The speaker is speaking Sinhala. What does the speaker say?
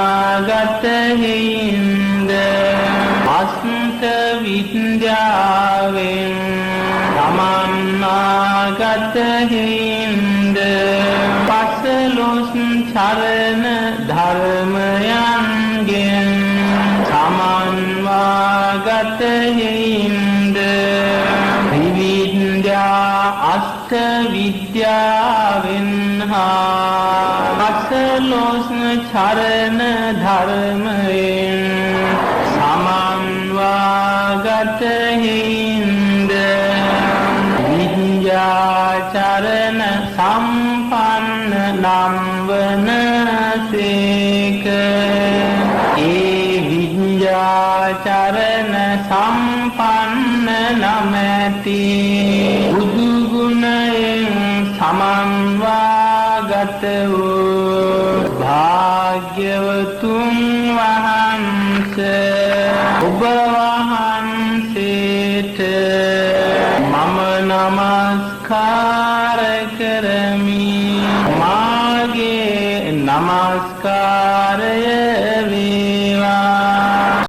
සමන්නාගත හේින්ද අෂ්ට විද්‍යාවෙන් සමන්නාගත හේින්ද පසළොස් චරණ ධර්මයන්ගෙන් සමන්වාගත හේින්ද ත්‍රිවිද්‍යා අෂ්ට විද්‍යාවෙන් හා පසළොස් චරණ ධර්මයෙන් සමන්වාගත හේින්ද විද්‍යාචරණ සම්පන්න නම් වන සේක. ඒ විද්‍යාචරණ සම්පන්න නමැති බුදු ගුණයෙන් සමන්වාගත වූ භාග්‍යවතුන් වහන්සේ ඔබ වහන්සේට මම නමස්කාර කරමි. මාගේ නමස්කාරය